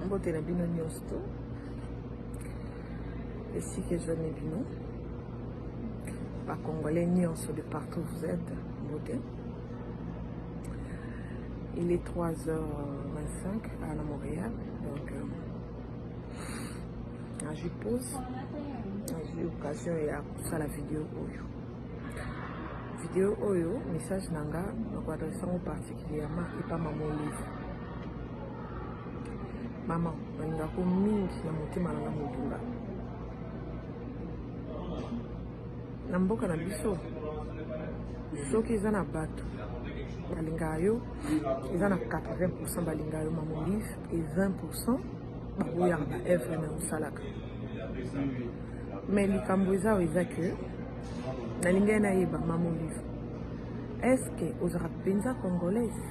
Mbote na bino nyonso to esika ezwami bino bacongolais nyonso de partout vous êtes mbote. Il est 3h25 à la Montréal, donc euh, nazwi pause, nazwi occasion ya kosala video oyo. Video oyo message na nga nakoadresse yango particulièrement epa mama Olive. Mama, nalingako mingi na motema na nga mobimba. Na mboka na biso soki eza na bato balingaka yo, eza na 80% balingaka yo mama Olive et 20% baboyaka ba œuvre na osalaka. Mais likambo eza oyo eza ke nalingaki nayeba mama Olive, est-ce que ozalaka mpenza congolaise?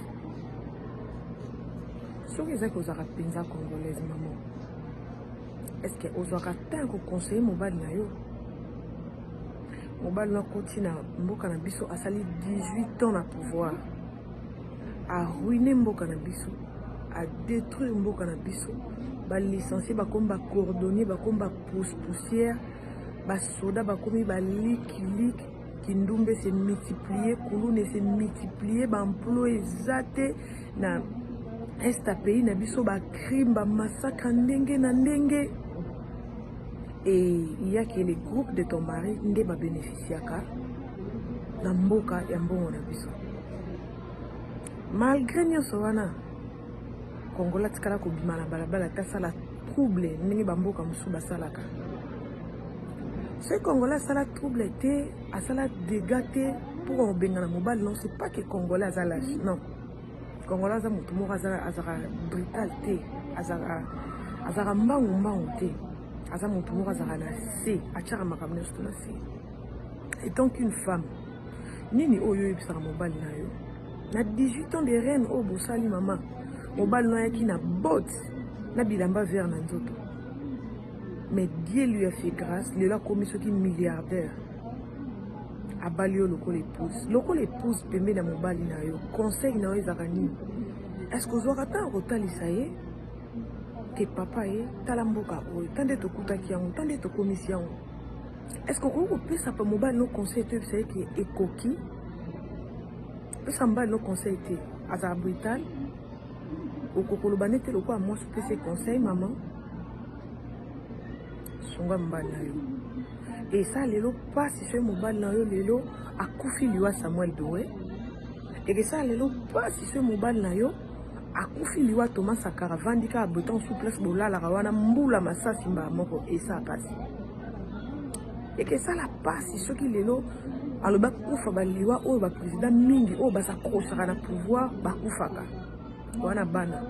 Soki ezaki ozalaka mpenza congolaise mama, est-ce que ozwaka temps ya koconseille mobali na yo? Mobali no akoti na mboka na biso, asali 18 ans na pouvoir, aruine mboka na biso, adétruire mboka na biso, balicencie bakomi bacoordonnier, bakomi bapousse-poussière, basoda bakomi balikiliki, kindumbe se multiplier, kulune se multiplier, baemploi eza te na est ya pays na biso, bacrime, bamassacre ndenge na ndenge. Et il y a que le groupe de ton mari nde babénéficiaka na mboka ya mbongo na biso. Malgré nyonso wana, Kongola atikala kobima na balabala te asala trouble ndenge bamboka mosusu basalaka. Soki Congolais asala trouble te, asala dégâts te pour kobengana mobali, non, c'est pas que Congolais aza lâche, non. Congolais aza motu moko azalaka brutal te, azalaka mbangu mbangu te, aza motu moko azalaka na se, atiaka makambo nyonso to na se. Et tant qu'une femme, nini oyo oyebisaka mobali na yo na 18 ans de reine oyo bosali mama? Mobali no ayaki na botte na bilamba vert na nzoto, mais Dieu lui a fait grâce, lelo akomi soki milliardaire, abali yo lokola épouse, lokola épouse pembeni ya mobali na yo. Conseil na yo ezalaka nini? Est ce que ozwaka ntango kotalisa ye ke papa ye, tala mboka oyo, ta nde tokutaki yango, ta nde tokomisi yango? Est ce que okoki kopesa pa mobali no conseil toyebisa ye ke ekoki pesa mobali no conseil te, azala brutal? Okoki koloba nete lokola mwasi opesa ye conseil, mama, sunga mobali na yo. Esa lelo mpasi soki mobali na yo lelo akufi liwa Samuel Doe, ekesala lelo mpasi soki mobali na yo akufi liwa Thomas Sankara, avandi kaka beton sous place bolalaka wana, mbula masasi mbala moko, esa mpasi. Ekesala mpasi soki lelo alobi akufa baliwa oyo baprésident mingi oyo bazakrosaka na pouvoir bakufaka wana. Bana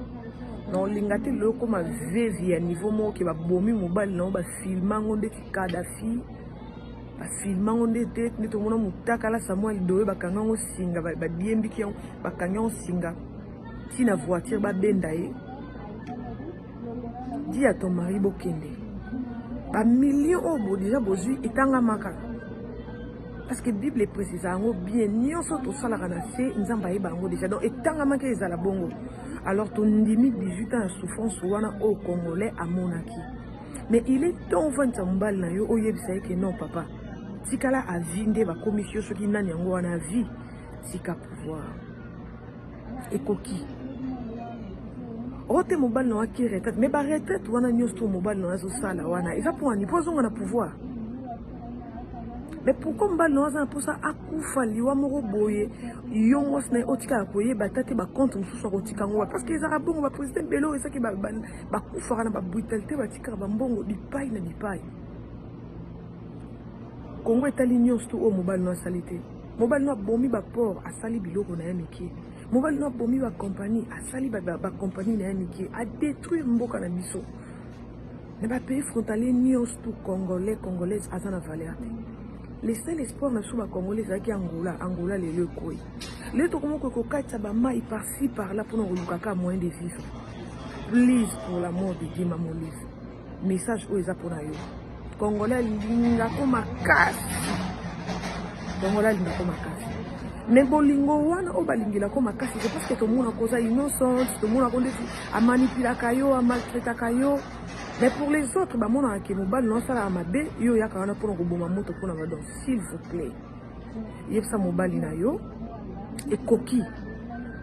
na olinga te lelo okóma veuve ya niveau moko ke babomi mobali na yo, bafilme yango ndeti Kadafi, bafilme yango nde te nde tomona motakala Samuel Doe, bakanga yango singa, badiembiki yango, bakangi yango singa ntina voiture, babenda ye. Dis à ton mari bokende bamillion oyo bo déjà bozwi etangamaka, parce que Bible eprécisa yango bien, nyonso tosalaka na se, Nzambe ayeba yango déjà, donc etangamaki ezala bongo. Alors tondimi 18 ans ya souffrance wana oyo Congolais amonaki, mais il est temps ovandisa mobali na yo, oyebisa ye ke non papa, tikala à vie nde bakomisi yo soki nani yango wana à vie, tika pouvoir, ekoki oyo te. Mobali na yo aki retraite, mais baretraite wana nyonso to mobali na yo azosala wana eza mpo ani? Mpo azonga na pouvoir. Mais pourquoi mobali na yo aza na mposa akufa liwa moko boye, yo mwasi na ye otikala koyeba ata te bacompte mosusu akotika yango wapi? Parce que ezalaka bongo, baprésident ebele oyo ezaki bakufaka na babrutalité, batikaka bambongo bipai na bipai. Kongo etali nyonso to oyo mobali no asali te. Mobali no abomi baport, asali biloko na ye mike. Mobali no abomi bacompagnie, asali bacompagnie na ye mike, adétruire mboka na biso na bapays frontalier nyonso tout. Congolais, congolaise aza na valeur te. Le seul espoir na biso bacongolais ezalaki Angola. Angola lelo ekoyi, lelo tokoma kokatisa bamai par-ci par-là mpona koluka kaka moyen de vivre. Please, pour l'amour de Dieu, mama Olive, message oyo eza mpona yo. Congolais alingako makasi, Congolais alingako makasi. Mais bolingo wana oyo balingelako makasi, c'est parce que tomonaka oza innocente, tomonaka ndeti amanipulaka yo, amaltraitaka yo. Mais pour les autres, bamonaka ke mobali na osalaka mabe, yo oyaka wana mpona koboma moto mpona badon. S'il vous plaît, yebisa mobali na yo ekoki,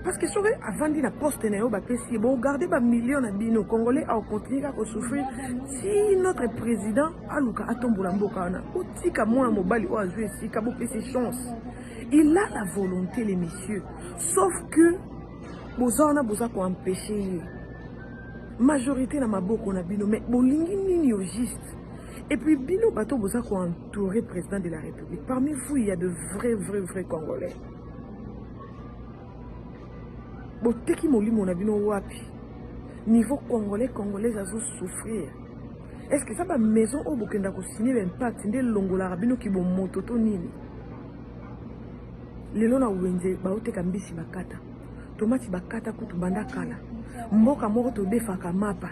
parce que soki avandi na poste na yo, bapesi ye, bogarde bamillion na bino. Congolais akocontinue kaka kosouffrir si notre président aluka atombola mboka wana. Otika mwana mobali oyo azwi esika, bopesi chance. Il a la volonté, les messieurs, sauf que boza wana, boza koempêche ye. Majorité na maboko na bino, mais bolingi nini au juste? Et puis bino bato boza koentourer président de la République, parmi vous il y a de vrais, vrais, vrais Congolais. Boteki molimo na bino wapi? Niveau Congolais, Congolaise azosouffrir. Est ce que eza bamaison oyo bokenda kosigne baimpact nde elongolaka bino kibomoto to nini? Lelo na wenze baoteka mbisi bakata, tomati bakata kutu banda kala. Mboka moko todefaka mapa.